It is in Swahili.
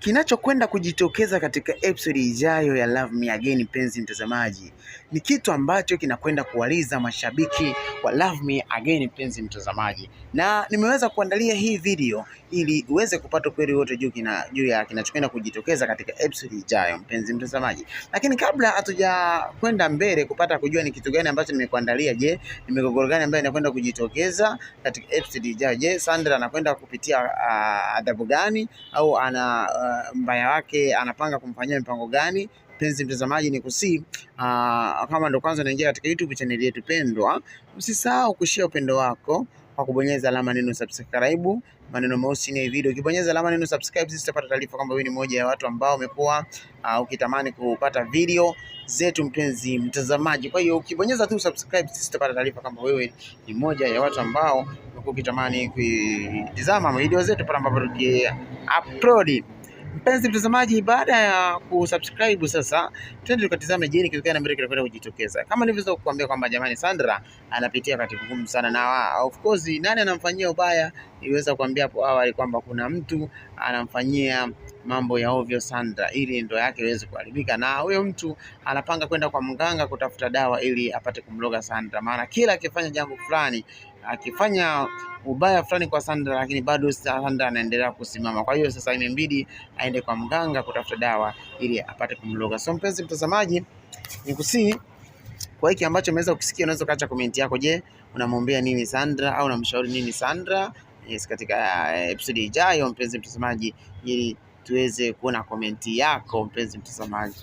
Kinachokwenda kujitokeza katika episode ijayo ya Love Me Again, mpenzi mtazamaji, ni kitu ambacho kinakwenda kuwaliza mashabiki wa Love Me Again, mpenzi mtazamaji, na nimeweza kuandalia hii video ili uweze kupata ukweli wote juu ya kinachokwenda kujitokeza katika episode ijayo, mpenzi mtazamaji. Lakini kabla hatujakwenda mbele kupata kujua ni kitu gani ambacho nimekuandalia, je, ni migogoro gani ambayo inakwenda kujitokeza katika episode ijayo? Je, Sandra anakwenda kupitia adhabu gani au ana mbaya wake anapanga kumfanyia mipango gani? Mpenzi mtazamaji, ni kusii kama ndo kwanza unaingia katika YouTube channel yetu pendwa, usisahau kushare upendo wako kwa kubonyeza alama neno subscribe, maneno meusi chini ya video. Ukibonyeza alama neno subscribe, sisi tutapata taarifa kwamba wewe ni mmoja ya watu ambao umekuwa ukitamani kupata video zetu, mpenzi mtazamaji. Kwa hiyo ukibonyeza tu subscribe, sisi tutapata taarifa kwamba wewe ni mmoja ya watu ambao umekuwa ukitamani kuitizama video zetu pale ambapo tuki upload. Mpenzi mtazamaji, baada ya kusubscribe sasa, twende tukatizame, je, ni kitu gani ambacho kinakwenda kujitokeza. Kama nilivyoweza kukuambia kwamba jamani, Sandra anapitia wakati mgumu sana, na of course nani anamfanyia ubaya? Niliweza kuambia hapo awali kwamba kuna mtu anamfanyia mambo ya ovyo Sandra ili ndoa yake iweze kuharibika, na huyo mtu anapanga kwenda kwa mganga kutafuta dawa ili apate kumloga Sandra, maana kila akifanya jambo fulani, akifanya ubaya fulani kwa Sandra, lakini bado Sandra anaendelea kusimama. Kwa hiyo sasa imembidi aende kwa mganga kutafuta dawa ili apate kumloga. So mpenzi mtazamaji, nikusii kwa hiki ambacho umeweza kusikia, unaweza ukaacha comment yako. Je, unamwombea nini Sandra au unamshauri nini Sandra? Yes, katika episode ijayo mpenzi mtazamaji, ili tuweze kuona comment yako mpenzi mtazamaji.